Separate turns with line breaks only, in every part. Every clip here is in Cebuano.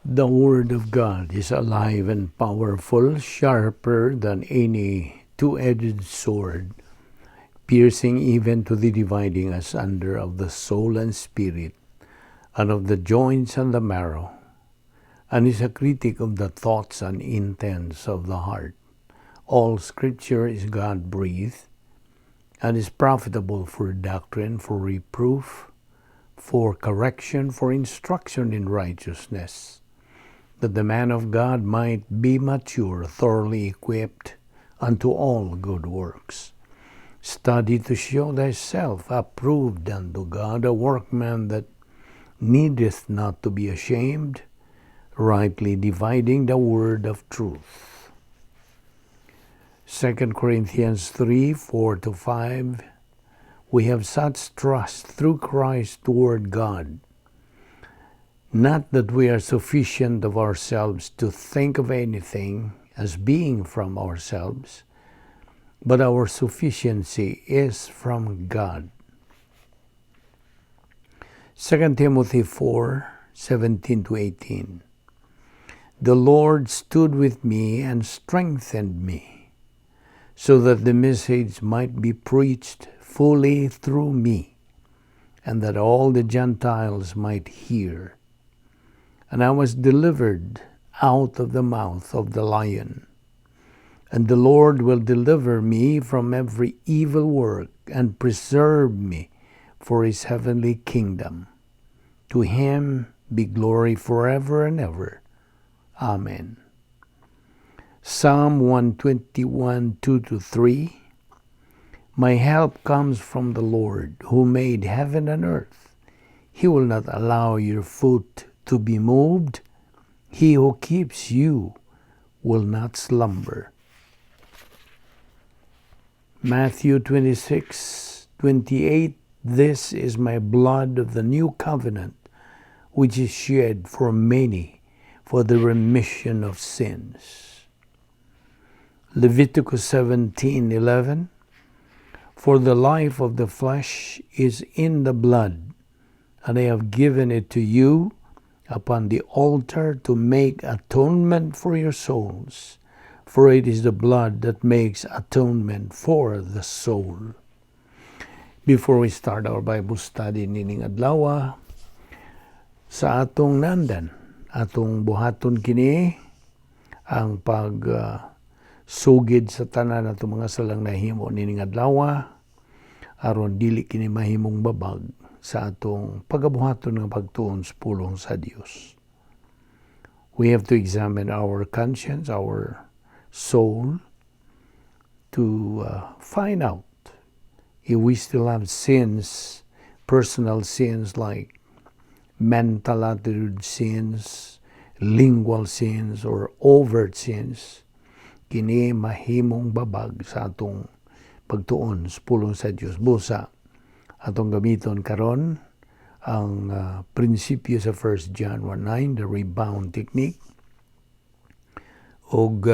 The Word of God is alive and powerful, sharper than any two-edged sword, piercing even to the dividing asunder of the soul and spirit, and of the joints and the marrow, and is a critic of the thoughts and intents of the heart. All Scripture is God-breathed, and is profitable for doctrine, for reproof, for correction, for instruction in righteousness, that the man of God might be mature, thoroughly equipped unto all good works. Study to show thyself approved unto God, a workman that needeth not to be ashamed, rightly dividing the word of truth. 2 Corinthians 3:4-5. We have such trust through Christ toward God, not that we are sufficient of ourselves to think of anything as being from ourselves, but our sufficiency is from God. 2 Timothy 4:17-18. The Lord stood with me and strengthened me, so that the message might be preached fully through me, and that all the Gentiles might hear. And I was delivered out of the mouth of the lion. And the Lord will deliver me from every evil work and preserve me for his heavenly kingdom. To him be glory forever and ever. Amen. Psalm 121:2-3. My help comes from the Lord, who made heaven and earth. He will not allow your foot to be moved. He who keeps you will not slumber. Matthew 26:28. This is my blood of the new covenant, which is shed for many for the remission of sins. Leviticus 17:11. For the life of the flesh is in the blood, and I have given it to you upon the altar to make atonement for your souls, for it is the blood that makes atonement for the soul. Before we start our Bible study nining adlaw, sa atong nandan, atong buhaton kini ang pag sugid sa tanan atong mga salang nahimo nining adlaw, aron dili kini mahimong babag sa atong pagabuhaton nga pagtuon sa pulong sa Dios. We have to examine our conscience, our soul, to find out if we still have sins, personal sins like mental attitude sins, lingual sins, or overt sins. Kini mahimong babag sa atong pagtuon sa pulong sa Dios. Busa atong gamiton karon ang prinsipyo sa 1 John 1:9, the rebound technique, og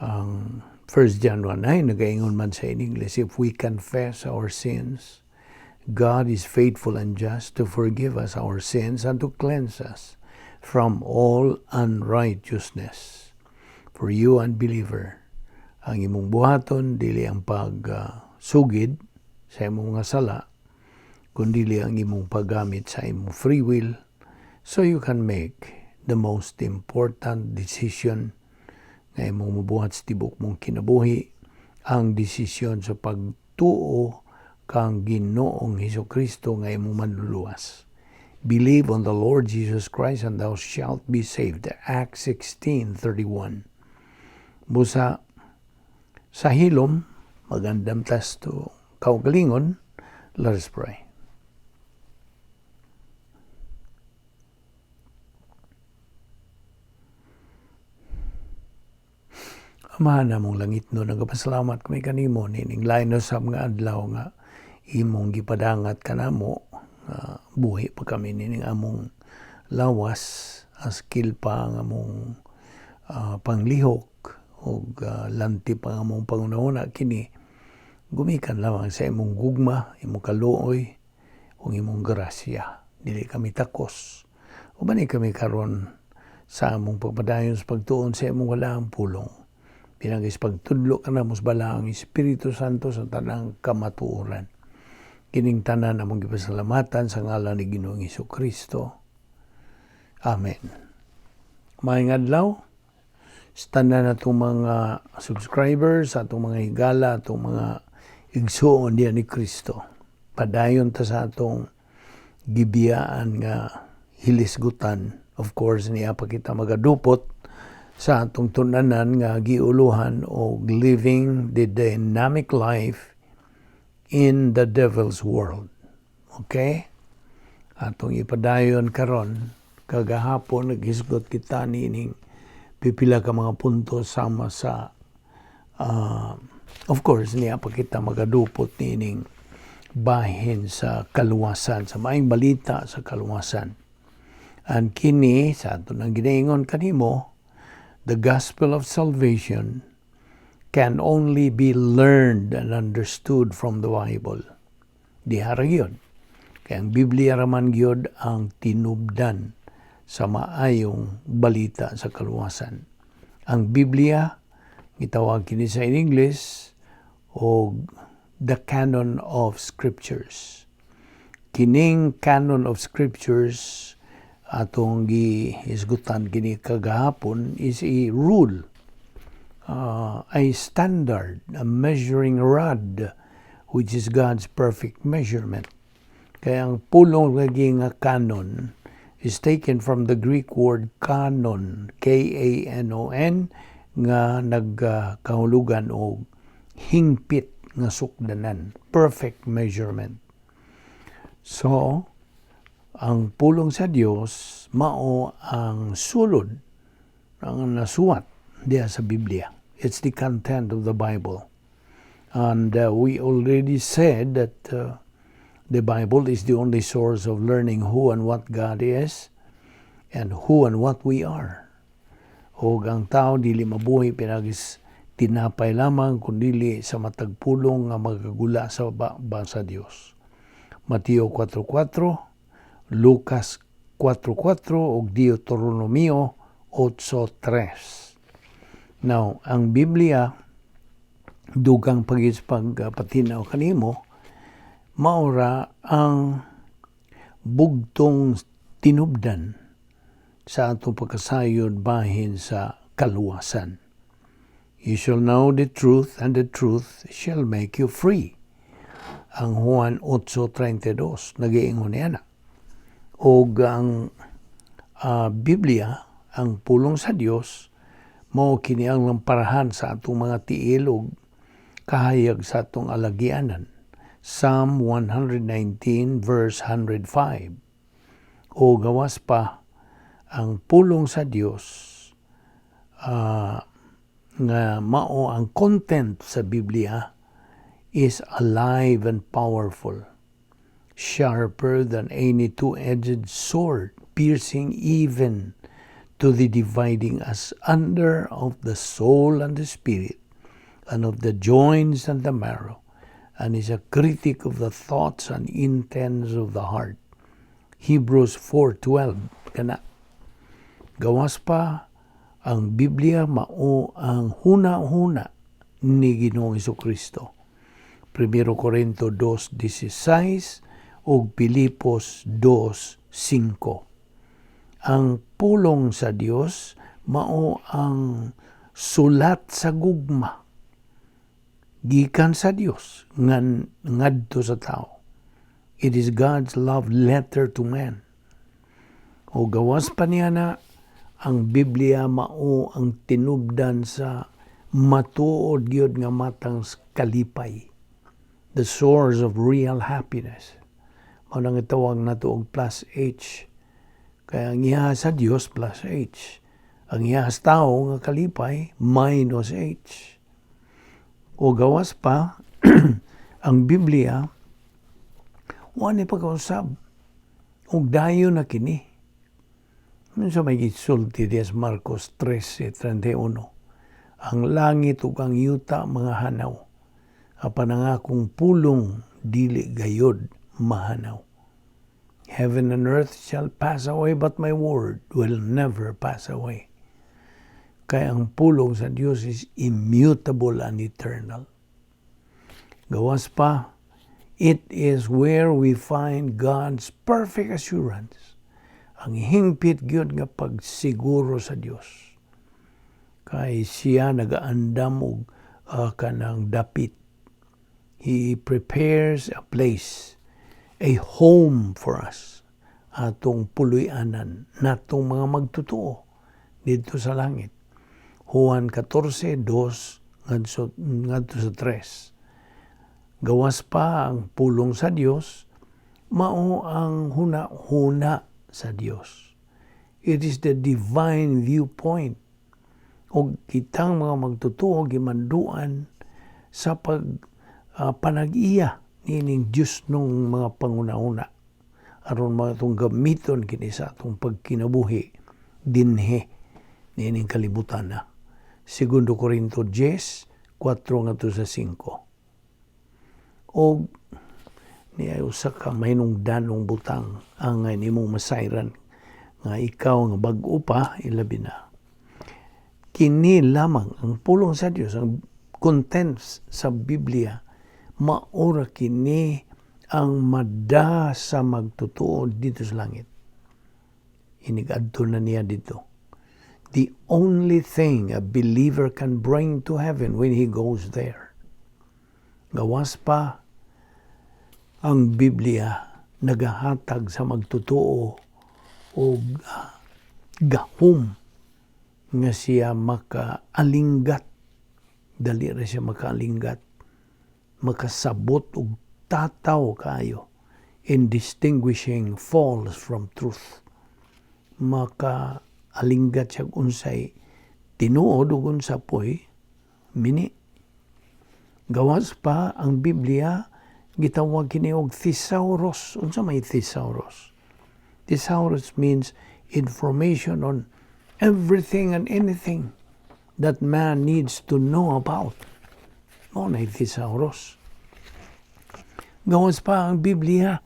ang 1 John 1:9 nagaingon man sa in English, if we confess our sins, God is faithful and just to forgive us our sins and to cleanse us from all unrighteousness. For you, unbeliever, ang imong buhaton dili ang pagsugid sa imong mga sala, kundi ang imong paggamit sa imong free will so you can make the most important decision nga imong mabuhat sa tibok mong kinabuhi, ang desisyon sa pagtuo kang Ginoong Hesukristo nga imong manluluwas. Believe on the Lord Jesus Christ and thou shalt be saved. Acts 16:31. Busa sa hilom, magandam tas to kaugalingon. Let us pray. Amahan namong langit no, nagapasalamat kami kanimo nining lain usab nga adlaw nga imong gipadangat kanamo, buhi pa kami nining among lawas, askil pa ang among panglihok ug lanti pa ang among pangunahuna. Kini gumikan lamang sa imong gugma, imong kaluoy ug imong grasya. Dili kami takos Ubani kami karon sa among pagpadayon sa pagtuon sa imong balaang pulong. Pinaagi sa pagtudlo kanamo sa Balaang Espiritu Santo sa tanang kamatuoran. Kining tanan among gipasalamatan sa ngalan ni Ginoong Hesus Kristo. Amen. Maayong adlaw sa tanan atong mga subscribers, atong mga higala, atong mga igsuon diha ni Kristo. Padayon ta sa atong gibiyaan nga hilisgutan. Of course, niya pa kita magadupot sa atong tun-anan nga giuluhan og "Living the Dynamic Life in the Devil's World." Okay? Atong ipadayon karon. Kagahapon naghisgot kita niining pipila ka mga punto sama sa of course, niya pa kita magadupot niining bahin sa kaluwasan, sa maayong balita sa kaluwasan. And kini sa ato nang ginaingon kanimo, the gospel of salvation can only be learned and understood from the Bible. Diha ra gyud. Kay ang Biblia raman gyud ang tinubdan sa maayong balita sa kaluwasan. Ang Biblia, gitawag kini sa in English og the canon of scriptures. Kining canon of scriptures, atong gihisgutan kini kagahapon, is a rule, a standard, a measuring rod, which is God's perfect measurement. Kaya ang pulong lagi nga canon is taken from the Greek word kanon, kanon, nga nagkahulugan og hingpit nga sukdanan, perfect measurement. So, ang pulong sa Dios mao ang sulod ang nasuwat diha sa Biblia. It's the content of the Bible. And we already said that the Bible is the only source of learning who and what God is and who and what we are. O ang tao dili mabuhi pinaagi sa tinapay lamang, kundili sa matag pulong nga magagula sa baba sa Dios. Mateo 4.4, Lucas 4.4 ug Deuteronomio 8.3. Now, ang Biblia, dugang pagis pagpatinaw kanimo, maura ang bugtong tinubdan sa atong pagkasayod bahin sa kaluwasan. "You shall know the truth and the truth shall make you free." Ang Juan 8.32, nagiingon niya na. Og ang Biblia, ang pulong sa Dios, mao kini ang lamparahan sa atong mga tiil ug kahayag sa atong alagianan. Psalm 119 verse 105. O gawas pa, ang pulong sa Dios nga mao ang content sa Biblia is alive and powerful, sharper than any two-edged sword, piercing even to the dividing asunder of the soul and the spirit, and of the joints and the marrow, and is a critic of the thoughts and intents of the heart. Hebrews 4.12 kana. Gawas pa, ang Biblia mao ang huna-huna ni Ginoong Kristo. 1 Corinto 2.16 ug Pilipos 2.5. Ang pulong sa Dios mao ang sulat sa gugma gikan sa Dios ngan ngadto sa tao. It is God's love letter to man. O gawas pa niya na, ang Biblia mao ang tinubdan sa matuod gyud nga matang kalipay. The source of real happiness. Mao nang itawag nato og plus H. Kaya ang iya sa Dios, plus H. Ang iya sa tao nga kalipay, minus H. O gawas pa, ang Biblia, wa ni pagkausab. Ug dayon na kini. Sa may gisulti diya sa Marcos 13.31, "Ang langit ug ang yuta mga hanaw, apan ang akong pulong dili gayod mahanaw." Heaven and earth shall pass away, but my word will never pass away. Kay ang pulong sa Dios is immutable and eternal. Gawas pa, it is where we find God's perfect assurance. Ang hingpit gyud nga pagsiguro sa Dios. Kay siya nagaandam og kanang dapit. He prepares a place, a home for us, atong puloy-anan natong mga magtotoo didto sa langit. Juan 14:2 ngadto sa 3. Gawas pa, ang pulong sa Dios mao ang huna-huna sa Dios. It is the divine viewpoint. Og kitang mga magtotoo gimanduan sa pag panag-iya niining Dios nung mga panguna-una aron mga atong gamiton kini sa atong pagkinabuhi dinhi niining kalibutan na. Segundo Corinto 10, 4 ngadto sa 5. Og niya usa ka mahinungdanong butang ang nimong masayran nga ikaw nga bag-o pa ilabi na. Kini lamang ang pulong sa Dios, ang contents sa Biblia, maura kini ang mada sa magtotoo didto sa langit. Inigadto na niya didto. The only thing a believer can bring to heaven when he goes there. Gawas pa, ang Biblia nagahatag sa magtotoo og gahom nga siya makaalinggat, dali ra siya makaalinggat, makasabot og tataw kaayo in distinguishing false from truth, makaalinggat siya unsay tinuod ug unsa poy mini. Gawas pa, ang Biblia gitawag kini og thesaurus. Unsa may thesaurus? Thesaurus means information on everything and anything that man needs to know about. Mao na thesaurus. Gawas pa, ang Biblia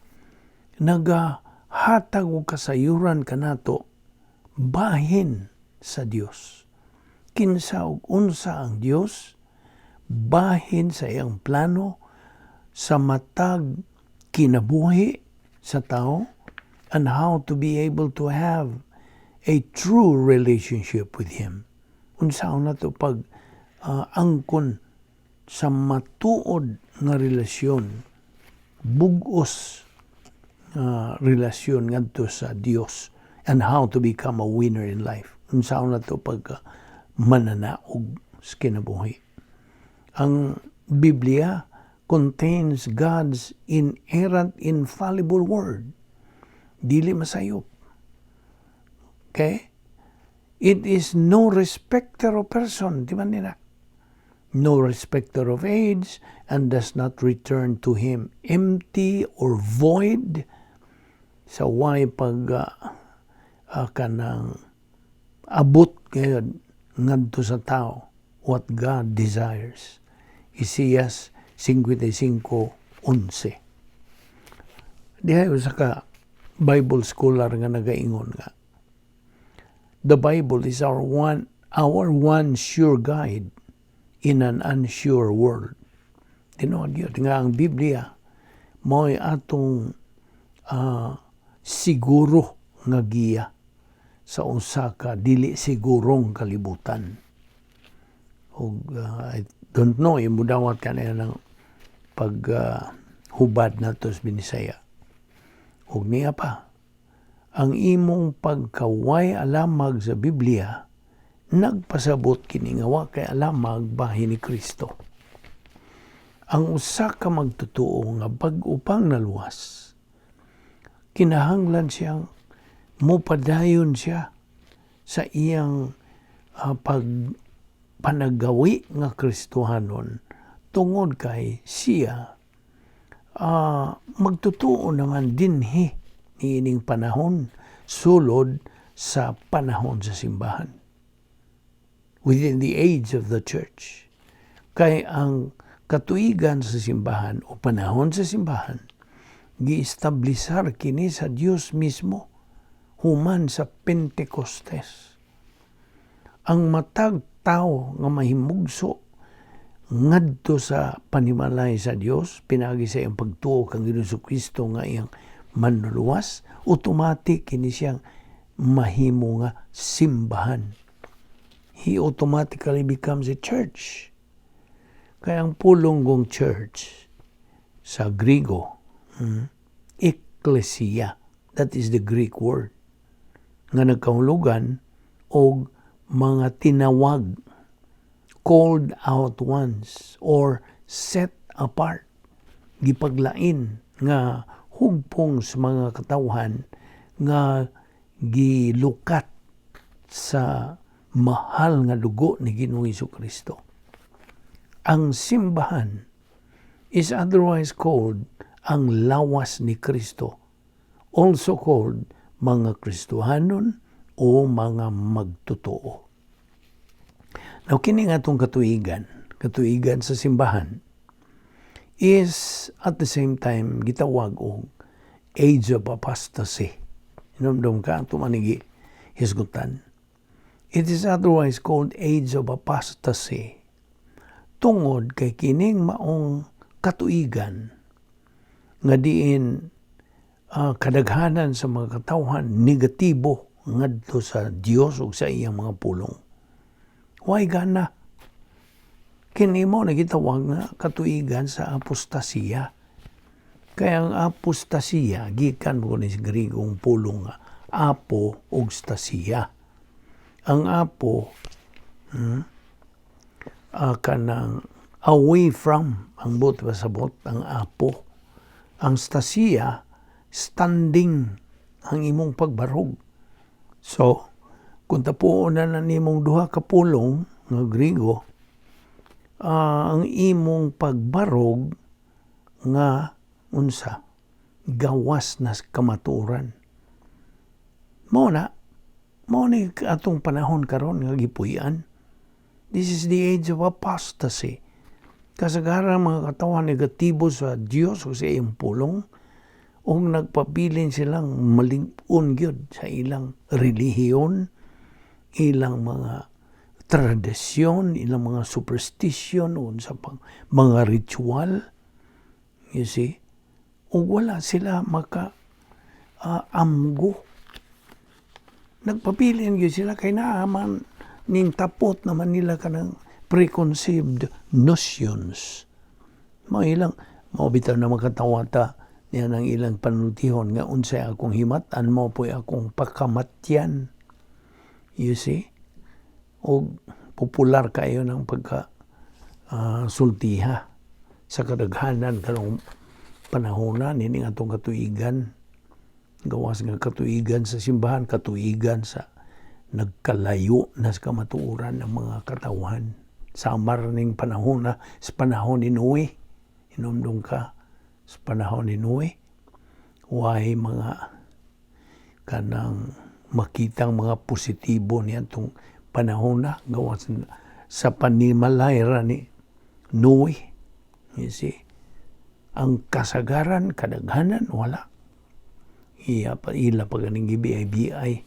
nagahatag og kasayuran kanato bahin sa Dios. Kinsa ug unsa ang Dios, bahin sa iyang plano sa matag kinabuhi sa tao, and how to be able to have a true relationship with Him. Unsaon nato pag angkon sa matuod nga relasyon, bugos relasyon ngadto sa Dios, and how to become a winner in life. Unsaon nato pag mananaog sa kinabuhi. Ang Biblia contains God's inerrant, infallible word. Dili masayop. Okay? It is no respecter of person, di ba nila? No respecter of age and does not return to him empty or void, sa way pag kanang abot ngayon ngadto sa tao what God desires. Isaias 55:11. Dihay usa ka Bible scholar nga nagaingon nga the Bible is our one sure guide in an unsure world. Tinuod gyud nga ang Biblia mao'y atong siguro nga giya sa usa ka dili sigurong kalibutan. Ug I don't know, imudawat ka na ng pag hubad nato sa Binisaya. Ug niya pa, ang imong pagkaway alamag sa Biblia, nagpasabot kini nga wa kay alamag bahin ni Kristo. Ang usa ka magtotoo nga bag-o pang naluwas, kinahanglan siyang mopadayon siya sa iyang pag panagawi nga Kristohanon tungod kay siya magtotoo naman dinhi niining panahon, sulod sa panahon sa simbahan, within the age of the church, kay ang katuigan sa simbahan o panahon sa simbahan Giestablisar kini sa Dios mismo human sa Pentecostes. Ang matag tao nga mahimugso ngadto sa panimalay sa Dios pinaagi sa iyang pagtuo kang Ginoong Kristo nga iyang manluluwas, automatic kini siyang mahimo nga simbahan. He automatically becomes a church. Kaya ang pulong kong church sa Grigo, ekklesia, that is the Greek word, nga nagkahulugan og mga tinawag, called out ones, or set apart, gipaglain nga hugpong sa mga katawhan nga gilukat sa mahal nga dugo ni Ginoong Kristo. Ang simbahan is otherwise called ang lawas ni Kristo, also called mga Kristohanon o mga magtotoo. Now, kini nga atong katuigan, katuigan sa simbahan, is at the same time gitawag og age of apostasy. Hinumdum ka, ato manigi hisgutan. It is otherwise called age of apostasy. Tungod kay kining maong katuigan nga diin kadaghanan sa mga katawhan negatibo ngadto sa Dios ug sa iyang mga pulong. Why gana? Kini mo na gitawag nga katuigan sa apostasiya. Kaya ang apostasiya, gikan mo ni sa Grigong pulong nga apo ug stasiya. Ang apo, kanang away from, ang buot pasabot, ang apo. Ang stasiya, standing ang imong pagbarog. So, kung tapuon na na nimong duha ka pulong nga Grigo, ang imong pagbarog nga unsa, gawas na sa kamatuoran. Mao ni atong panahon karon nga gipuy-an. This is the age of apostasy. Kasagaran mga katawan negatibo sa Dios o sa iyang pulong ug nagpabilin silang malig-on gyud sa ilang relihiyon, ilang mga tradisyon, ilang mga superstition, unsa pang mga ritual. You see? Ug wala sila maka amgo. Nagpabilin gyud sila kay naa man ning tapot naman nila kanang preconceived notions. Mao ilang mao bitaw na makatawata niya ng ilang panultihon nga unsay akong himat-an, mao po'y akong pakamatyan. You see? Og popular kayo ng pagka sultiha sa kadaghanan karong panahona nining atong katuigan, gawas nga katuigan sa simbahan, katuigan sa nagkalayo na sa kamatuoran ng mga katawhan samar ning panahon na sa panahon ni Noe. Hinumdum ka sa panahon ni Noe, way mga kanang makitang mga positibo niya itong panahon na gawas sa panimalay ra ni Noe. You see? Ang kasagaran, kadaghanan, wala. Iya pa, ila pa ganing gibiay-biay.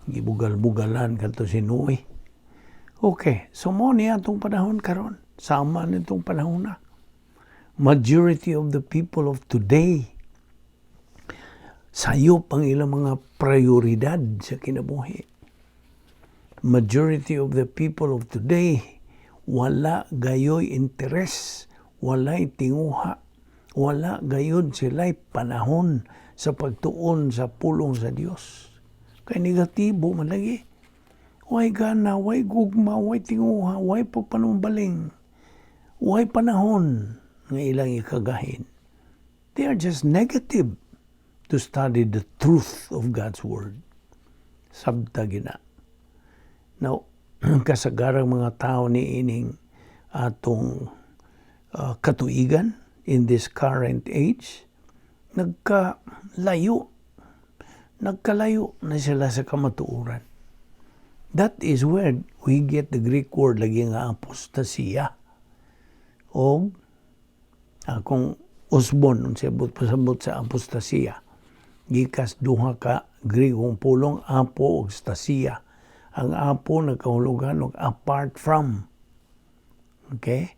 Gibugal-bugalan kadto si Noe. Okay, so mo niya itong panahon karon. Sama nitong panahon na. Majority of the people of today, sayop ang ilang mga prioridad sa kinabuhi. Majority of the people of today, wala gayoy interes, walay tinguha, wala gayon sila'y panahon sa pagtuon sa pulong sa Dios. Kay negatibo man lagi. Way gana, way gugma, way tinguha, way pagpanumbaling, way panahon nga ilang ikagahin. They are just negative to study the truth of God's Word. Sabta gina. Now, kasagarang mga tao ni ining atong katuigan in this current age, nagkalayo. Nagkalayo na sila sa kamatuoran. That is where we get the Greek word lagi nga apostasia. O akong Usbon, unsay buot pasabot sa apostasya? Gikas duha ka Grigong pulong, apo ug stasia. Ang apo nagkahulugan og apart from. Okay?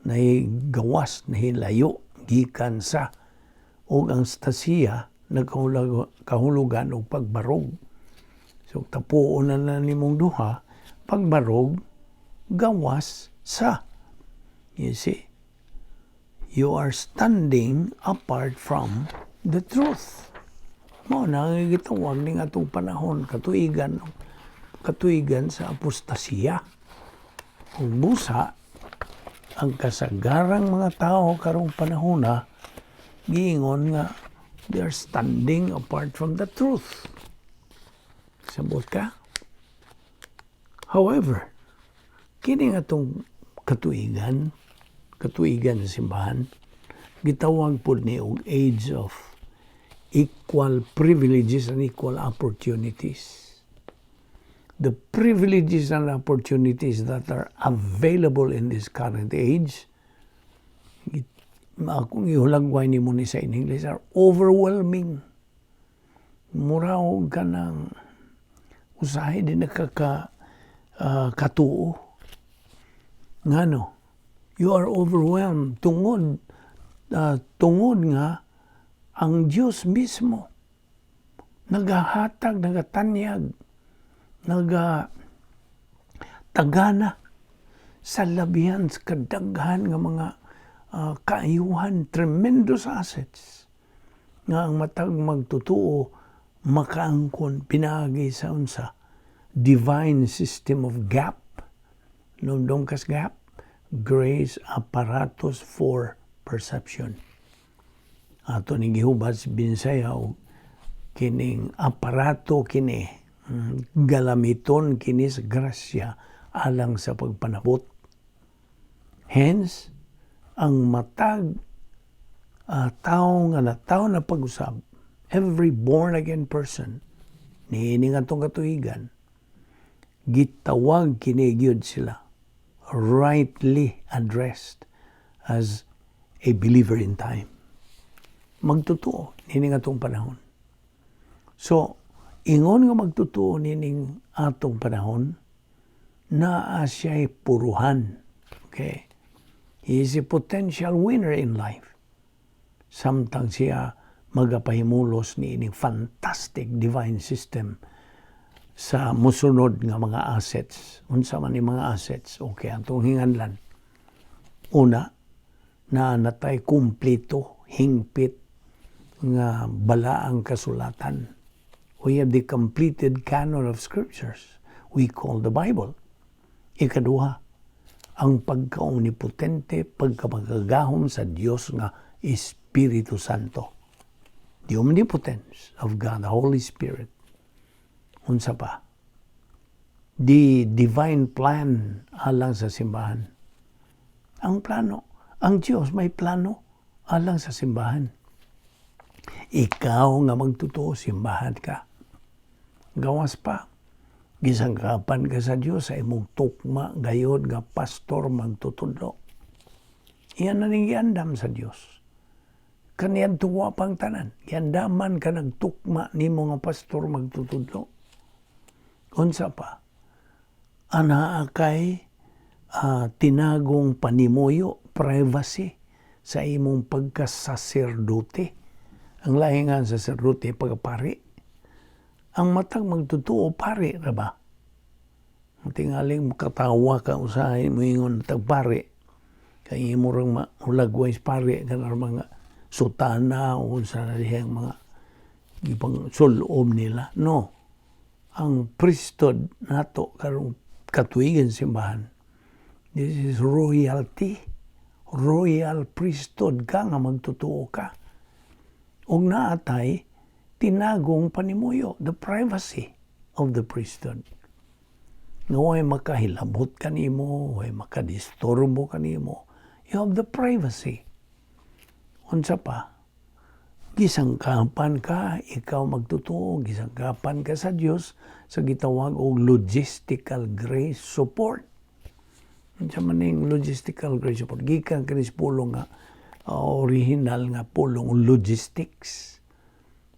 Nahigawas, nahilayo, gikan sa. Ug ang stasia nagkahulugan og pagbarog. So tapuon na na nimong duha, pagbarog, gawas sa. You see? You are standing apart from the truth. Mao na ang gitawag ning atong panahon, katuigan, katuigan sa apostasiya. Ug busa, ang kasagarang mga tao karong panahona giingon nga they are standing apart from the truth. Sabot ka? However, kini nga atong katuigan, katuigan sa simbahan, gitawag pod ni og age of equal privileges and equal opportunities. The privileges and opportunities that are available in this current age, akong ihulagway nimo ni sa in English, are overwhelming. Mura og kanang usahay di nakaka katuo. Ngano? You are overwhelmed tungod nga ang Dios mismo nagahatag, nagatanyag, naga tagana sa labihan sa kadaghan nga mga kaayuhan, tremendous assets nga ang matag magtutuo makaangkon pinaagi sa unsa? Divine system of GAP. Hinumdom kas GAP? Grace Apparatus for Perception. Ato ni gihubad sa Binsaya og kining aparato kini, galamiton kini sa grasya alang sa pagpanabot. Hence, ang matag tawo nga natawo na pag-usab, every born again person niini nga atong katuigan, gitawag kini gyud sila, rightly addressed as a believer in time. Magtotoo niini nga atong panahon. So, ingon nga magtotoo nining atong panahon, naa siya'y puruhan. Okay? He is a potential winner in life. Samtang siya magapahimulos ni ining fantastic divine system sa musunod nga mga assets. Unsa man ni mga assets? Okay, atong hinganlan. Una, naa natay kumpleto, hingpit nga balaang kasulatan. We have the completed canon of scriptures we call the Bible. Ikaduha, ang pagka-omnipotente, pagkamakagahom sa Dios nga Espiritu Santo. The omnipotence of God, the Holy Spirit. Unsa pa? The divine plan alang sa simbahan. Ang plano. Ang Diyos may plano alang sa simbahan. Ikaw nga magtotoo, simbahan ka. Gawas pa, gisangkapan ka sa Diyos sa imong tukma gayod nga pastor magtutudlo. Iyan na ning giandam sa Diyos. Kaniadto wa pang tanan. Giandaman ka nagtukma nimo nga pastor magtutudlo. Unsa pa? Anaa kay tinagong panimuyo, privacy sa imong pagkasaserdote. Ang lahi nga sa saserdote, pagkapari. Ang matag magtotoo, pari ra ba? Tingaling katawa ka usahay moingon tagpari. Kay imo rang mahulagway sa pari kanang mga sutana o sa dihang mga gipang sulob nila. No. Ang priesthood nato karong katuigan simbahan. This is royalty. Royal priesthood ka nga magtotoo ka. Ug naatay tinagong panimuyo, the privacy of the priesthood. Nga way makahilabot kanimo, way makadisturbo kanimo. You have the privacy. Unsa pa? Gisangkapan ka, ikaw magtotoo, gisangkapan ka sa Dios sa gitawag og logistical grace support. Unsa man ning logistical grace support? Gikan kini sa pulong nga Original nga pulong logistics.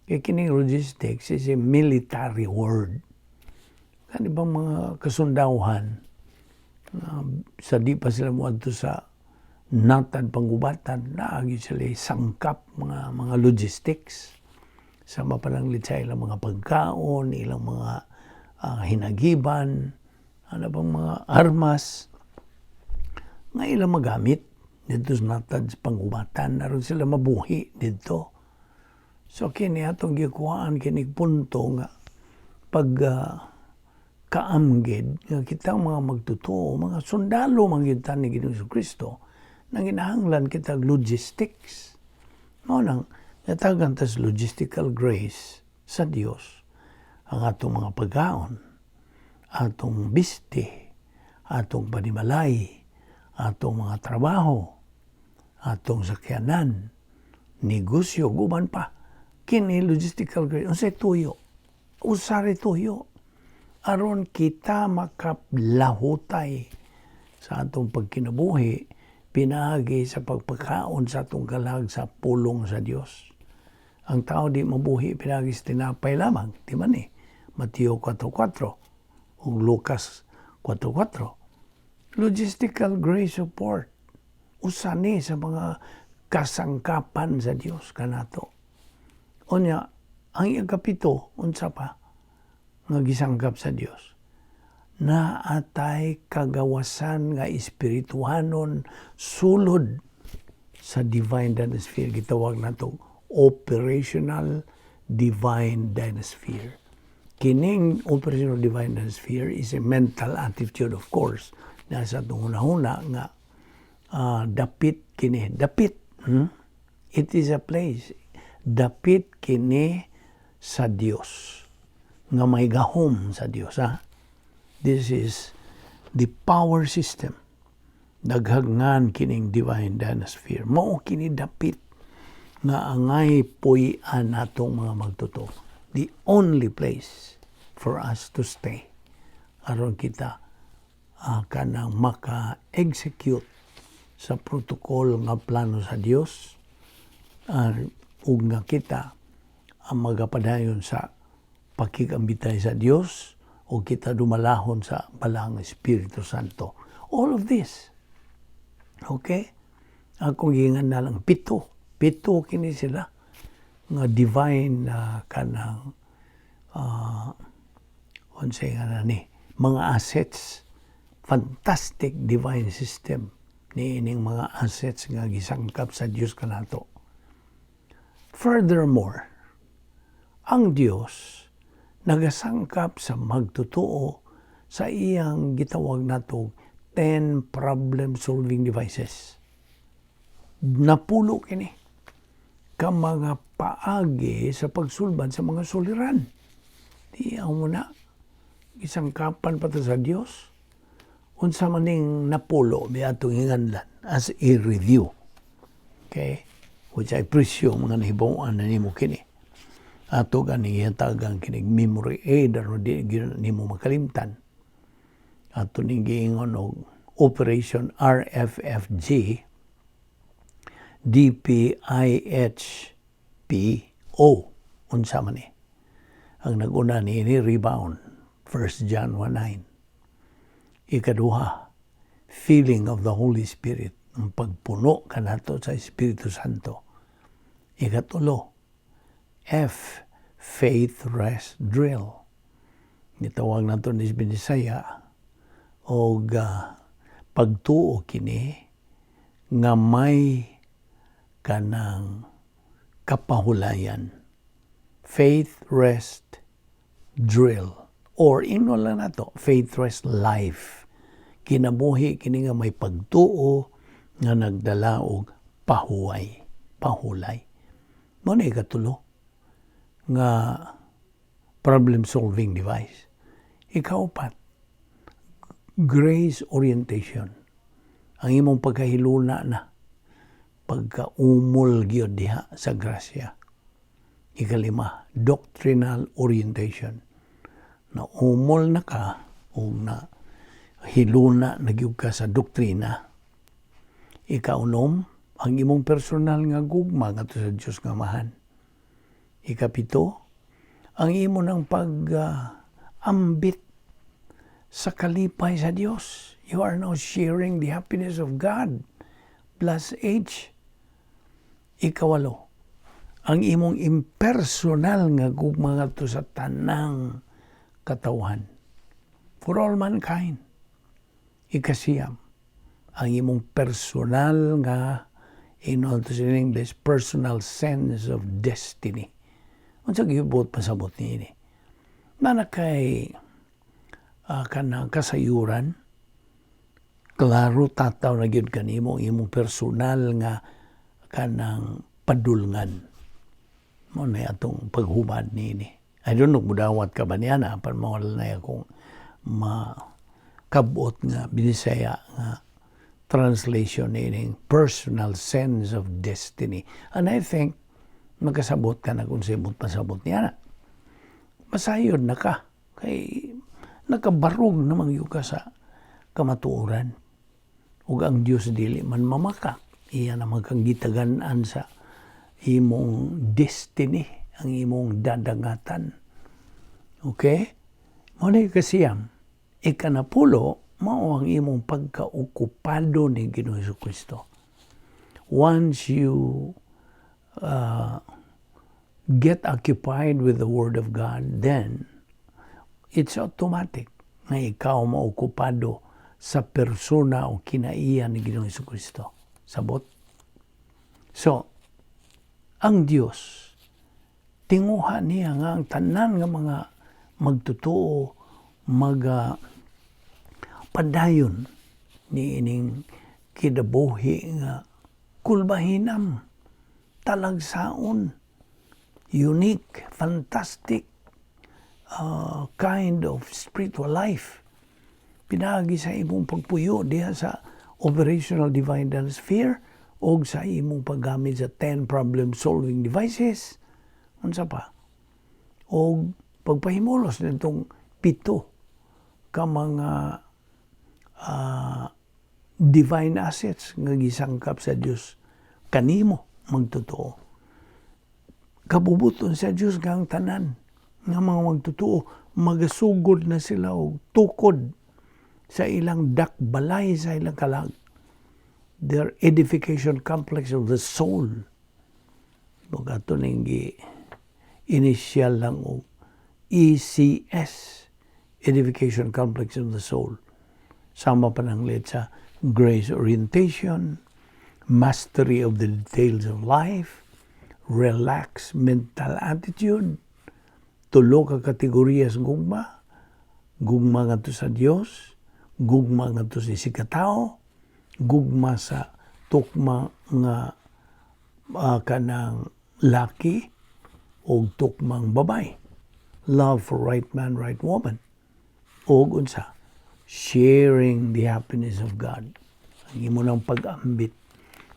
Kay kining logistics is a military word. Kani bang mga kasundawhan, sa di pa sila moadto sa natad panggubatan, naagi sila sangkap mga logistics sa mapananglit sa ilang mga pagkaon, ilang mga hinagiban, ano bang mga armas nga ilang magamit dito sa natad sa panggubatan aron sila mabuhi dito. So kini atong gikuhaan kini punto nga pag kaamgid nga kita mga magtotoo, mga sundalo man gyud ta ni Ginoong Kristo, nanginahanglan kita logistics. Mao nang natagan tas logistical grace sa Dios ang atong mga pagkaon, atong bisti, atong panimalay, atong mga trabaho, atong sakyanan, negosyo, guban pa. Kini logistical grace, unsay tuyo? Usa ray tuyo aron kita makaplahutay sa atong pagkinabuhi pinaagi sa pagpakaon sa atong kalag sa pulong sa Dios. Ang tao di mabuhi pinaagi sa tinapay lamang, di man eh. Mateo 4.4 ug Lucas 4.4. Logistical grace support. Usa ni sa mga kasangkapan sa Dios kanato. Unya, ang ikapito, unsa pa nga gisangkap sa Dios? Naatay kagawasan nga espirituhanon sulod sa divine dynasphere. Gitawag nato operational divine dynasphere. Kining operational divine dynasphere is a mental attitude, of course, nasa atong hunahuna nga dapit kini, dapit. It is a place dapit kini sa Dios nga may gahom sa Dios, ha. This is the power system. Daghagngan kining divine dynasphere. Mao kini dapit nga angay puy-an natong mga magtotoo, the only place for us to stay aron kita kanang maka-execute sa protocol nga plano sa Dios ug nga kita ang magapadayon sa pakigambitay sa Dios o kita dumalahon sa Balaang Espiritu Santo. All of this. Okay? Akong giingan na lang, pito. Pito kini sila nga divine kanang unsay nga na ni mga assets, fantastic divine system ni ining mga assets nga gisangkap sa Dios kanato. Furthermore, ang Dios nagasangkap sa magtotoo sa iyang gitawag nato 10 problem solving devices. Napulo kini ka mga paagi sa pagsulbad sa mga suliran. Di ang muna gisangkapan pa ta sa Dios. Unsa man ning napulo mi atong hinganlan as a review. Okay? Which I presume nga nahibaw-an na nimo kini. Ato gani gihatagan kinig memory aid aron di gyud nimo makalimtan. Ato ning giingon og Operation RFFG DPIHPO. Unsa man ni? Ang naguna ni ini, rebound, 1 John 1:9. Ikaduha, filling of the Holy Spirit, ang pagpuno kanato sa Espiritu Santo. Ikatulo, F, faith rest drill. Gitawag nato ni Binisaya og pagtuo kini nga may kanang kapahulayan. Faith rest drill or ingnon lang nato faith rest life. Kinabuhi kini nga may pagtuo nga nagdala og pahuway, pahulay. Mao na ikatulo nga problem solving device. Ikaupat, grace orientation. Ang imong pagkahiluna na pagkaumol gyud diha sa grasya. Ikalima, doctrinal orientation. Na umol na ka o na hiluna na gyud ka sa doktrina. Ikaunom, Ang imong personal nga gugma ngadto sa Dios nga Amahan. Ikapito, ang imo ng pag ambit sa kalipay sa Dios. You are now sharing the happiness of God. Plus H. Ikawalo, ang imong impersonal nga gugma ngadto sa tanang katawhan. For all mankind. Ikasiyam, ang imong personal nga, in in English, personal sense of destiny. Unsa gibuot pasabot niini? Naa kay kanang kasayuran, klaro tataw na gyud kanimo imong personal nga kanang padulngan. Mao na atong paghubad niini. I don't know, mudawat ka ba niya na, apan mao na akong makabot nga Binisaya nga translation niining personal sense of destiny. And I think makasabot ka na kung unsay pasabot niya na. Masayod na ka. Kay nakabarog naman gyud ka sa kamatuoran. Ug ang Dios dili man mamaka. Iya naman kang gitagan-an sa imong destiny, ang imong dadangatan. Okay? Mao na kasiyam, ikanapulo, mao ang imong pagkaokupado ni Ginoong Kristo. Once you get occupied with the Word of God, then it's automatic na ikaw maokupado sa persona o kinaiya ni Ginoong Kristo. Sabot? So, ang Dios, tinguha niya nga ang tanan nga mga magtotoo maga padayon ni ining kinabuhi nga kulbahinam, talagsaon, unique, fantastic kind of spiritual life pinaagi sa imong pagpuyo diha sa operational divine dance sphere o sa imong paggamit sa 10 problem solving devices, unsa pa, o pagpahimulos nitong pito ka mga divine assets nga gisangkap sa Dios kanimo magtotoo. Kabubuton sa Dios nga ang tanan nga mga magtotoo magasugod na sila og tukod sa ilang dakbalay sa ilang kalag, their edification complex of the soul. Ato ning initial lang og ECS, edification complex of the soul, sama pa nang sa grace orientation, mastery of the details of life, relaxed mental attitude, tulo ka kategoriyas gugma, gugma ngadto sa Dios, gugma ngadto sa isigkatawo, gugma sa tukma nga kanang laki o tukmang babay. Love for right man, right woman. O unsa, sharing the happiness of God. Ang imo ng pag-ambit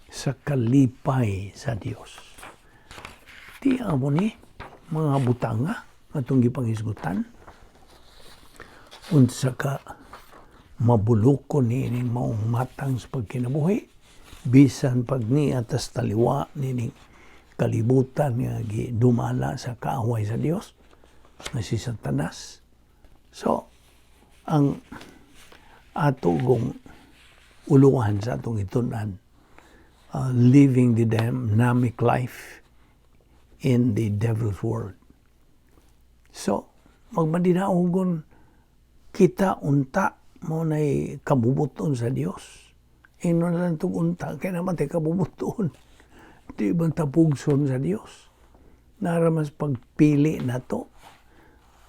sa kalipay sa Dios. Di amo ni mga butanga atong gipanghisgutan. Unsa ka mabulukon ni maong matang sa pagkinabuhi bisan pag niya tas taliwa nining kalibutan nga gidumala sa kaaway sa Dios nga si Satanas. So, ang ato gong uluhan sa atong itun-an, living the dynamic life in the devil's world. So, magmadinaugon kita unta, mao nay kabubuton sa Dios. Ingnon lang tong unta, kay naman tay kabubuton. Di ba tapugson sa Dios? Naramas pagpili na to.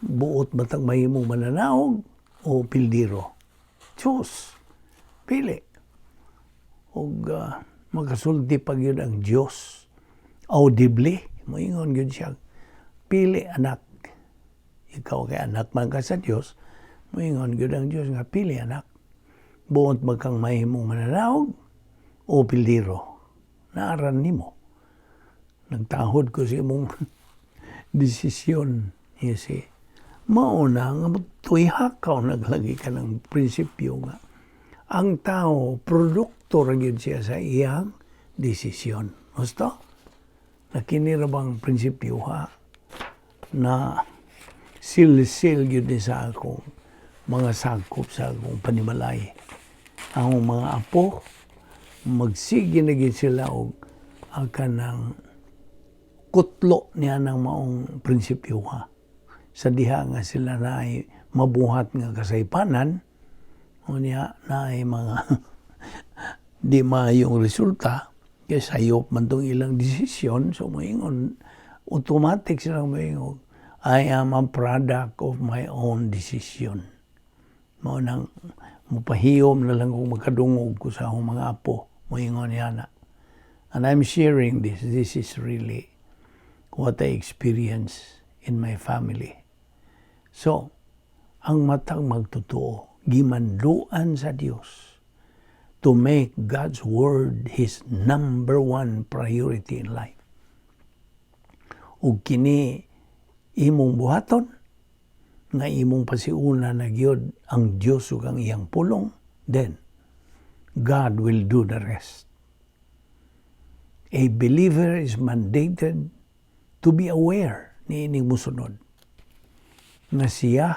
Buot batang mahimong mananaog o pildiro? Choose. Pili. Og makasulti pa gyud ang Dios audibly. Moingon gyud siya. "Pili, anak." Ikaw kay anak man ka sa Dios, moingon gyud ang Dios nga, "Pili, anak. Buot ba kang mahimong mananaog o pildiro? Naaran nimo. Nagtahod ko sa imong desisyon." You see? Mao na nga tuhakaw naglagi ka ng prinsipyo nga ang tao, produkto ra gyud siya sa iyang Desisyon. Gusto? Na kini ra bang prinsipyo ha na silsil gyud ni sa akong mga sakop sa akong panimalay. Ang mga apo, magsige na gyud sila og ang kanang kutlo niya ng maong prinsipyo ha. Sa diha nga sila na ay mabuhat nga kasaypanan, o niya na ay mga di maayong resulta, kay sayop man tong ilang desisyon, so moingon, automatic silang moingon, "I am a product of my own decision." Mao nang mupahiyom na lang kung makadungog ko sa akong mga apo, moingon niya na. And I'm sharing this. This is really what I experience in my family. So, ang matag magtotoo, gimanduan sa Dios to make God's Word his number one priority in life. Ug kini imong buhaton, nga imong pasiuna na gyud ang Dios ug ang iyang pulong, then God will do the rest. A believer is mandated to be aware ni ining musunod nga siya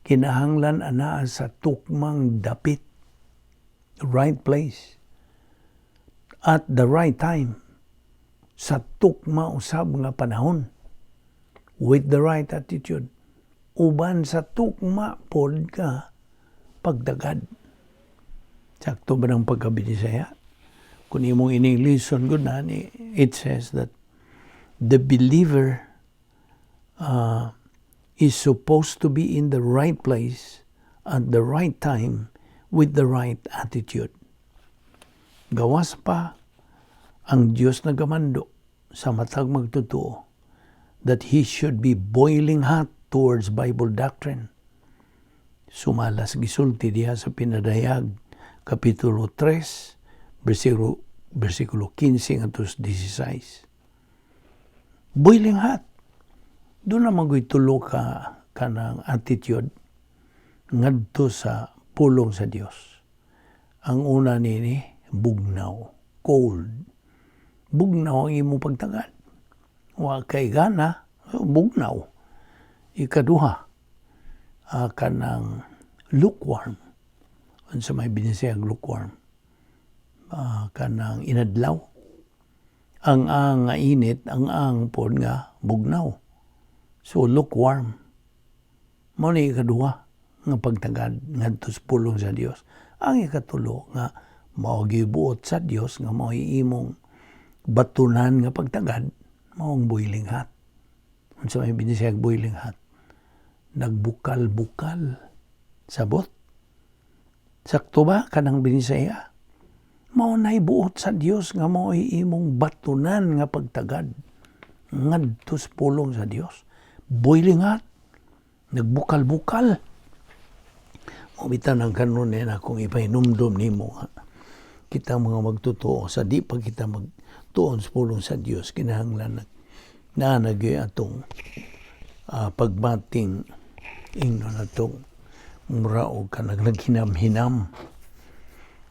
kinahanglan anaa sa tukmang dapit, right place at the right time, sa tukma usab nga panahon, with the right attitude, uban sa tukma pod ka pagdagad. Sakto ba ng pagkabinisaya? Kung imong in-Englishon gud na, it says that the believer is supposed to be in the right place at the right time with the right attitude. Gawas pa, ang Diyos nagamando sa matag magtotoo that he should be boiling hot towards Bible doctrine. Sumala sa gisulti diha sa Pinadayag, Kapitulo 3, versikulo 15 ngadto 16. Boiling hot. Doon na magoy tulo ka kanang attitude ngadto sa pulong sa Dios. Ang una nini, bugnaw, cold. Bugnaw ang imong pagtagad. Wa kay gana, bugnaw. Ikaduha, kanang lukewarm. Unsa may Binisayang lukewarm? Kanang inadlaw. Ang nga init, ang pod nga bugnaw. So lukewarm. Mao ni ikaduha nga pagtagad ngadto sa pulong sa Dios. Ang ikatulo nga mao gibuot sa Dios nga mao imong batunan nga pagtagad, mao ang boiling hot. Unsa may Binisayang boiling hot? Nagbukal-bukal. Sabot? Sakto ba kanang Binisaya? Mao na'y buot sa Dios nga mao imong batunan nga pagtagad ngadto sa pulong sa Dios. Boiling hot. Nagbukal-bukal. Mao bitaw nang kanon na akong ipahinumdom nimo nga kita mga magtotoo, sa di pa kita magtuon sa pulong sa Dios, kinahanglan na nagyoy atong pagbating ingnon atong mura og kanang naghinam-hinam.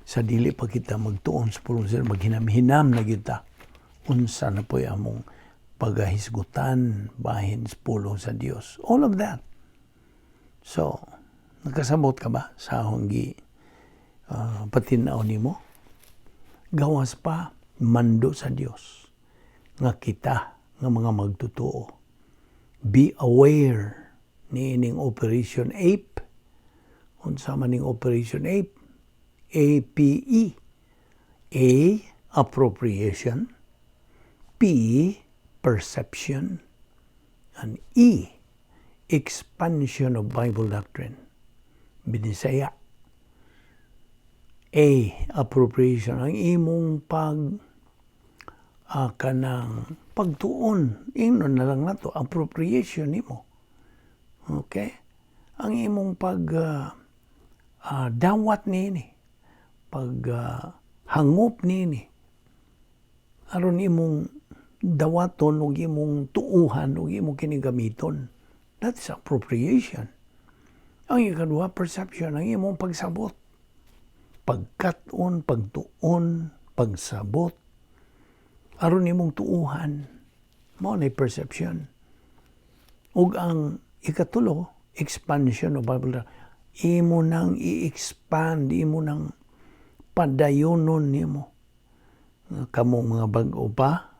Sa dili pa kita magtuon sa pulong sa Dios, maghinam-hinam na kita unsa na po'y among pagahisgutan bahin sa pulong sa Dios, all of that. So nakasabot ka ba sa akong gi patinaw nimo? Gawas pa, mando sa Dios nga kita nga mga magtotoo be aware ni ining Operation Ape. Unsa man ning Operation Ape? APE. A, appropriation. P, perception, and E, expansion of Bible doctrine. Binisaya. A, appropriation. Ang imong pag kanang pagtuon. Ingnon na lang nato, appropriation nimo. Okay? Ang imong pag dawat niini, pag hangop niini, aron imong dawaton ug imong tuuhan ug imong kinigamiton. That's appropriation. Ang ikaduha, perception, ang imong pagsabot. Pagkat-on, pagtuon, pagsabot aron imong tuuhan. Mao na perception. Ug ang ikatulo, expansion of Bible. Imo nang i-expand, imo nang padayonon nimo. Kamong mga bag-o pa,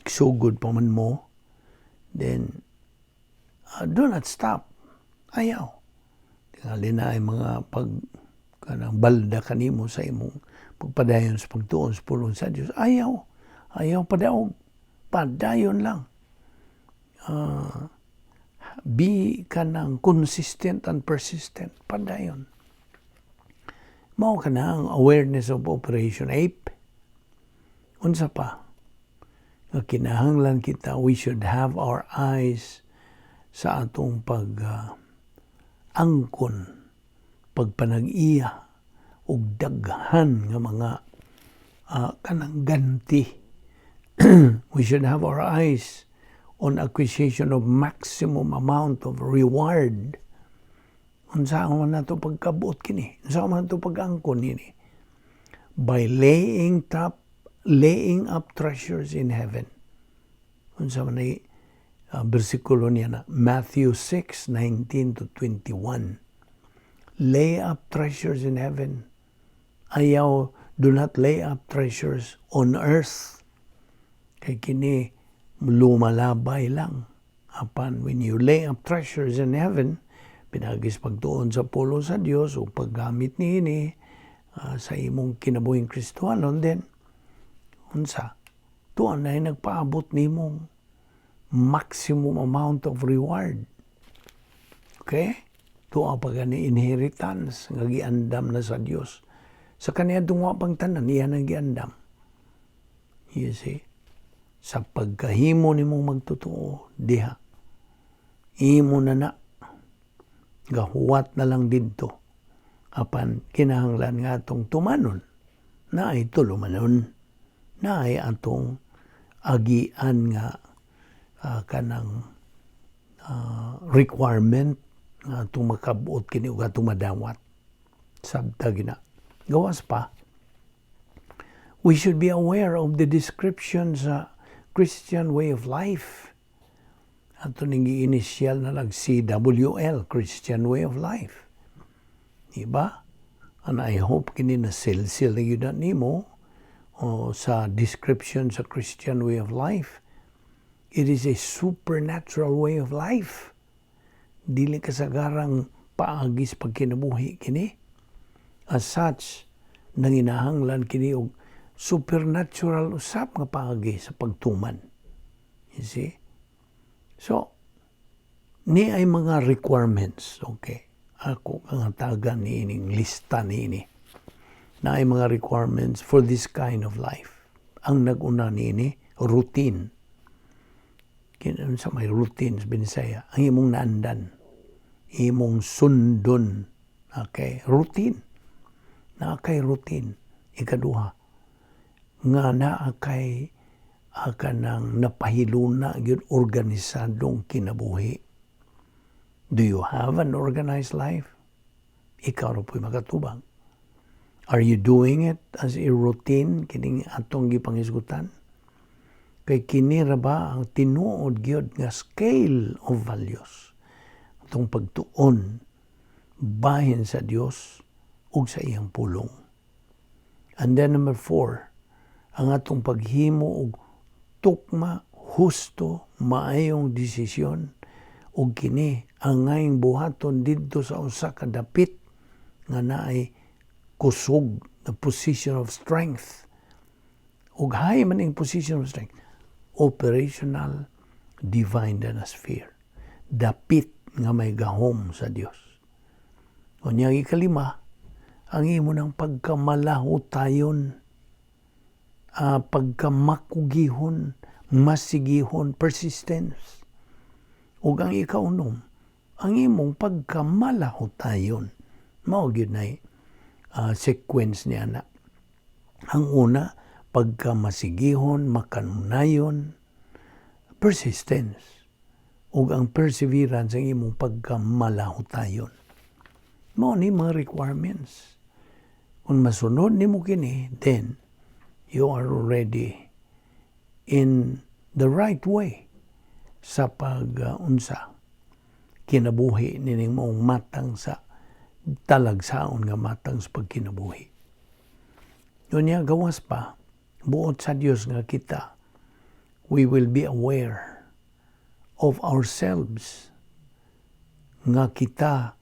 sugod pa man mo, then do not stop. Ayaw. Tingali na ay mga pag kanang balda kanimo sa imong pagpadayon sa pagtuon sa pulong sa Dios. Ayaw. Ayaw padaog. Padayon lang. Be kanang consistent and persistent. Padayon. Mao kana ang awareness of Operation Ape. Unsa pa? Nga kinahanglan kita, we should have our eyes sa atong pag angkon, pagpanag-iya, ug daghan nga mga kanang ganti. We should have our eyes on acquisition of maximum amount of reward. Unsa man nato pagkabuot kini? Unsa man nato pag-angkon nini? By laying up treasures in heaven. Unsa man ay bersikulo niya na Matthew 6:19 to 21. Lay up treasures in heaven. Ayaw, do not lay up treasures on earth. Kay kini lumalabay lang. Apan when you lay up treasures in heaven, pinaagi sa pagtuon sa pulong sa Dios o paggamit niini sa imong kinabuhing Kristohanon, then unsa tuan na nagpaabot nimong maximum amount of reward. Okay? Tuwa pa gani inheritance nga giandam na sa Dios. Sa kaniya wa pang tanan, iya nang giandam. You see? Sa pagkahimo nimong magtotoo diha, imo na na gahuwat na lang didto. Apan kinahanglan nga atong tumanon na ay tulumanon na ay atong agian nga kanang requirement nga atong makabuot kini ug atong madawat sabta gina gawas pa. We should be aware of the description sa Christian way of life. Ato ning initial na lang CWL, Christian way of life. Diba? And I hope kini na silsil na yun nimo o sa description sa Christian way of life. It is a supernatural way of life. Dili kasagarang paagi sa pagkinabuhi kini. As such, nanginahanglan kini og supernatural usap nga paagi sa pagtuman. You see? So, ni ay mga requirements, okay? Ako ang hatagan ni ining lista ni ini. Na ay mga requirements for this kind of life. Ang nag-una niini, routine. Sa may routines, Binisaya, ang imong naandan, imong sundon, okay? Routine. Naa kay routine. Ikaduha, nga naa kay kanang napahiluna gyud organisadong kinabuhi. Do you have an organized life? Ikaw ra po'y makatubang. Are you doing it as a routine kining atong gipanghisgutan? Kay kini ra ba ang tinuod gyud nga scale of values? Atong pagtuon bahin sa Dios ug sa iyang pulong. And then number four, ang atong paghimo og tukma, husto, maayong desisyon ug kini angayng buhaton didto sa usa ka dapit nga naay kusog, the position of strength. Ug hay man ing position of strength, operational divine sphere, dapit nga may gahom sa Dios. Unya, ikalima, ang imo ng pagkamalahutayon, pagkamakugihon, masigihon, persistence. Ug ang ikaunom, ang imong pagkamalahutayon. Mao gyud nay sequence niya na. Ang una, pagkamasigihon, makanunayon, persistence. Ug ang perseverance, ang imong pagkamalahutayon. Mao ni mga requirements. Kung masunod nimo kini, then you are already in the right way sa pag unsa kinabuhi nining maong matang sa talagsaon nga matang sa pagkinabuhi. Unya gawas pa, buot sa Dios nga kita, we will be aware of ourselves nga kita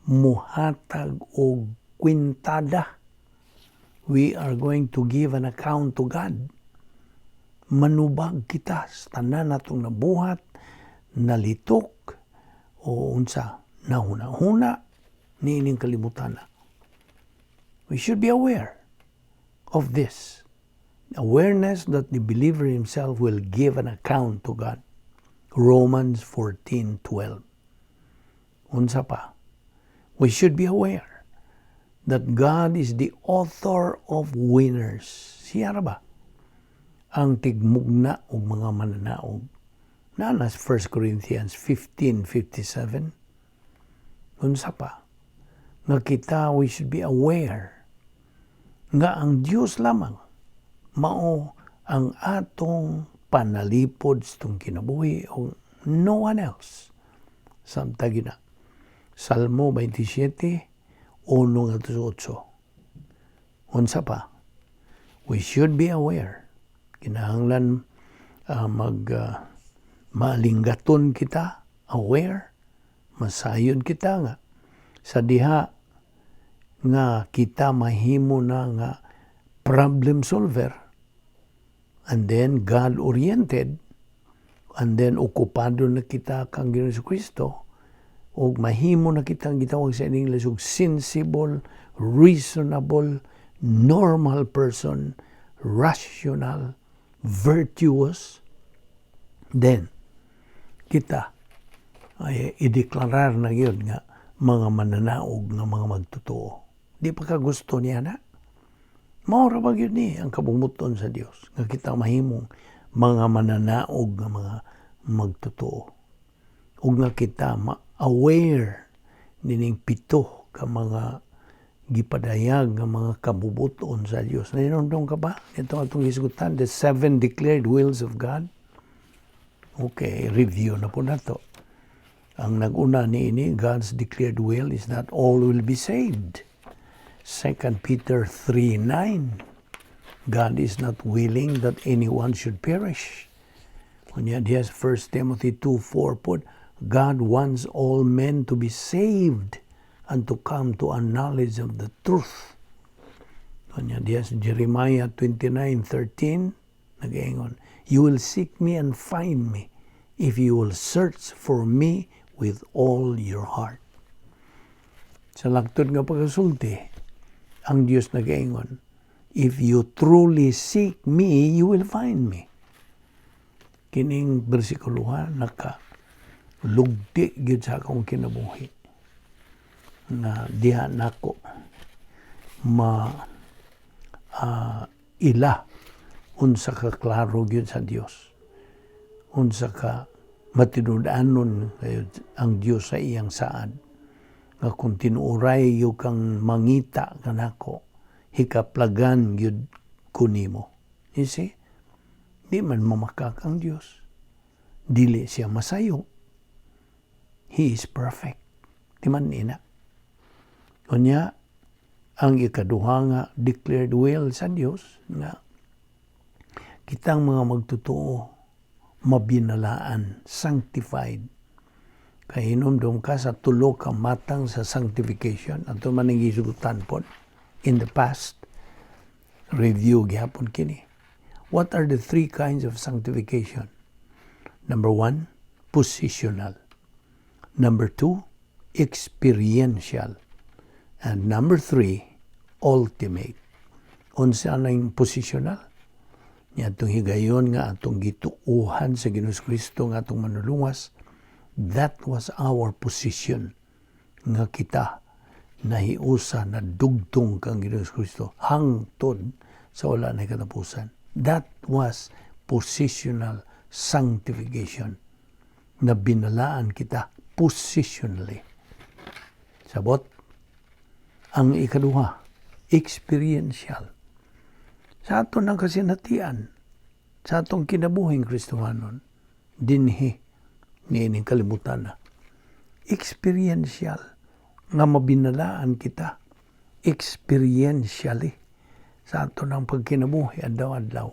muhatag og kwintada. We are going to give an account to God. Manubag kita sa tanan natong nabuhat, nalitok, o unsa, nahuna-huna, niining kalibutan. We should be aware of this. Awareness that the believer himself will give an account to God. Romans 14:12. Unsa pa? We should be aware that God is the author of winners. Siya ra ba ang tigmugna og mga mananaog? Naa na 1 Corinthians 15:57. Unsa pa? Nga kita, we should be aware nga ang Dios lamang mao ang atong panalipod sa atong kinabuhi o no one else. Samtang na. Salmo 27, 1 ngadto sa 8. Unsa pa? We should be aware. Kinahanglan mag malinggaton kita, aware, masayod kita nga sa diha nga kita mahimo na nga problem solver and then God-oriented and then okupado na kita kang Ginoong Kristo ug mahimo na kita ang gitawag sa English og sensible, reasonable, normal person, rational, virtuous, then kita ay ideklarar na yun nga mga mananaog nga mga magtotoo. Di pa ka gusto niya na? Mao ra ba gyud ni ang kabumuton sa Dios nga kita mahimong mga mananaog nga mga magtotoo ug nga kita ma-aware nining pito ka mga gipadayag nga mga kabubuton sa Dios. Nahinumdom ka ba? Ito atong hisgutan, the seven declared wills of God. Okay, review na pod nato. Ang nag-una niini, God's declared will is that all will be saved. 2 Peter 3:9. God is not willing that anyone should perish. Unya diha sa 1 Timothy 2:4 pod, God wants all men to be saved and to come to a knowledge of the truth. Unya diha sa Jeremiah 29:13, nag-ingon, "You will seek me and find me if you will search for me with all your heart." Sa laktod nga pagkasulti, ang Dios nag-ingon, "If you truly seek me, you will find me." Kining bersikuloha naka lugti gyud sa akong kinabuhi nga diha nako ma ila unsa ka klaro gyud sa Dios, unsa ka matinud-anon ang Dios sa iyang saad nga kung tinuoray gyud kang mangita kanako, hikaplagan gyud ko nimo. You see, di man mamakak ang Dios, dili siya masayo. He is perfect, di man ina? Unya ang ikaduha nga declared will sa Dios nga kitang mga magtotoo mabinalaan, sanctified. Kahinumdum ka sa tulo ka matang sa sanctification? Ato man ang gisugutan pod in the past. Review gihapon kini. What are the three kinds of sanctification? Number one, positional. Number two, experiential. And number three, ultimate. Unsa nang positional? Niya atong higayon nga atong gituuhan sa Ginoong Kristo nga atong manluluwas, that was our position nga kita nahiusa na dugtong kang Ginoong Kristo hangtod sa wala na katapusan. That was positional sanctification, na binalaan kita positionally. Sabot, ang ikaduha, Experiential. Sa ato ng kasinatian, sa atong kinabuhing Kristohanon, dinhi niining kalibutan na. Experiential nga mabinalaan kita experientially sa ato ng pagkinabuhi adlaw-adlaw.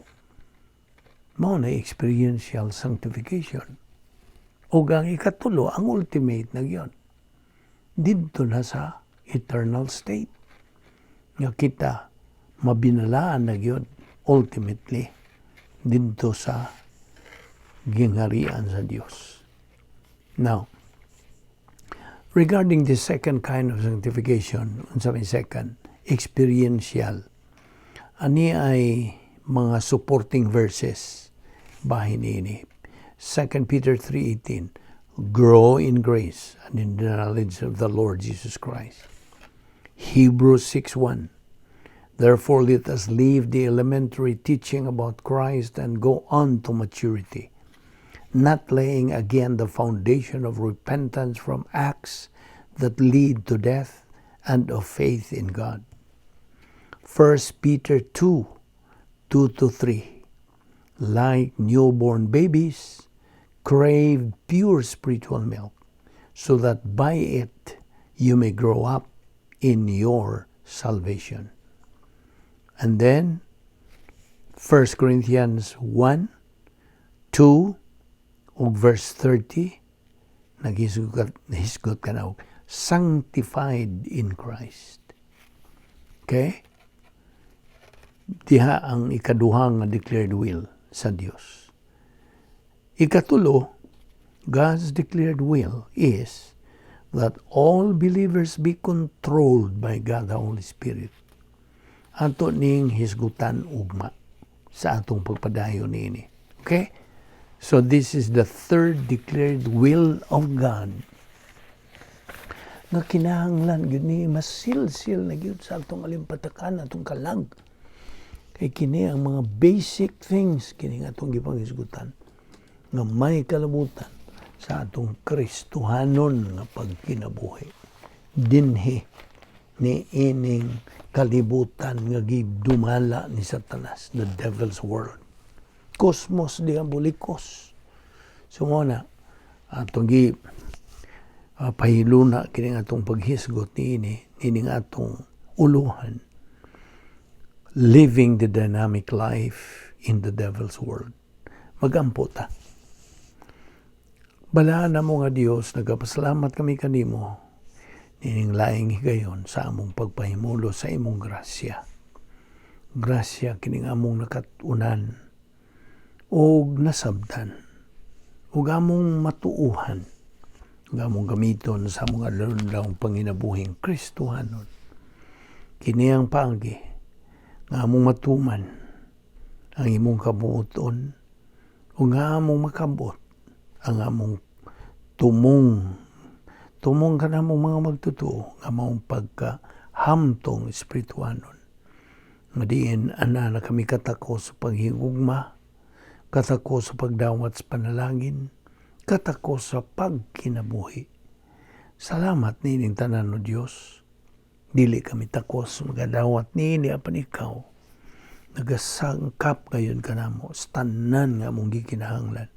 Mao na experiential sanctification. Ug ang ikatulo, ang ultimate na gyud, didto na sa eternal state nga kita mabinalaan na gyud ultimately didto sa gingharian sa Dios. Now, regarding the second kind of sanctification, unsa may second, experiential, ani ay mga supporting verses bahin ini. 2 Peter 3:18, "Grow in grace and in the knowledge of the Lord Jesus Christ." Hebrews 6:1, "Therefore, let us leave the elementary teaching about Christ and go on to maturity, not laying again the foundation of repentance from acts that lead to death and of faith in God." 1 Peter 2:2 to 3, "Like newborn babies, crave pure spiritual milk, so that by it you may grow up in your salvation." And then, 1 Corinthians 1, 2, ug verse 30, naghisgot ka na og sanctified in Christ. Okay? Diha ang ikaduha nga declared will sa Dios. Ikatulo, God's declared will is that all believers be controlled by God the Holy Spirit. Ato ning hisgutan ugma sa atong pagpadayon niini. Okay? So this is the third declared will of God nga kinahanglan gyud ni masilsil na gyud sa atong alimpatakan, atong kalag. Kay kini ang mga basic things kini nga atong gipanghisgutan nga may kalabutan sa atong Kristohanon nga pagkinabuhi dinhi ni ining kalibutan nga gidumala ni Satanas, the devil's world, cosmos diabolicos. So mo na atong gi pahiluna kini atong paghisgot niini, nining atong uluhan, living the dynamic life in the devil's world. Magampo ta. Balaan namo nga Dios, nagapasalamat kami kanimo nining laing higayon sa among pagpahimulo sa imong grasya. Grasya kining among nakat-unan og nasabtan ug among matuuhan ug among gamiton sa among adlaw panginabuhing Kristohanon. Kini ang paagi nga among matuman ang imong kabuoton ug nga among makabot ang among tumong tumong kanamong mga magtotoo nga maong pagkahamtong espirituanon nga diin ana na kami katako sa paghigugma, katako sa pagdawat sa panalangin, katako sa pagkinabuhi. Salamat niining tanan, o Dios. Dili kami takos magadawat niini apan ikaw nagasangkap ngayon kanamo sa tanan nga among gikinahanglan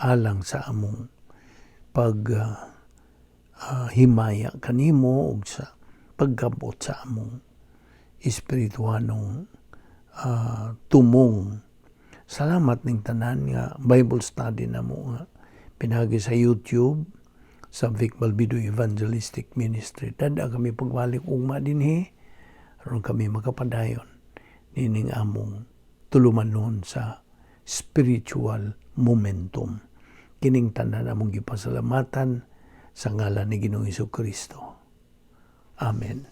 alang sa among pag himaya kanimo ug sa pagkabot sa among espirituhanong tumong. Salamat ning tanan nga Bible study namo nga pinagi sa YouTube sa Vic Balbido Evangelistic Ministry. Dada kami pagbalik ugma dinhi aron kami makapadayon nining among tulumanon sa spiritual momentum. Kining tanan among gipasalamatan sa ngalan ni Ginoong Kristo. Amen.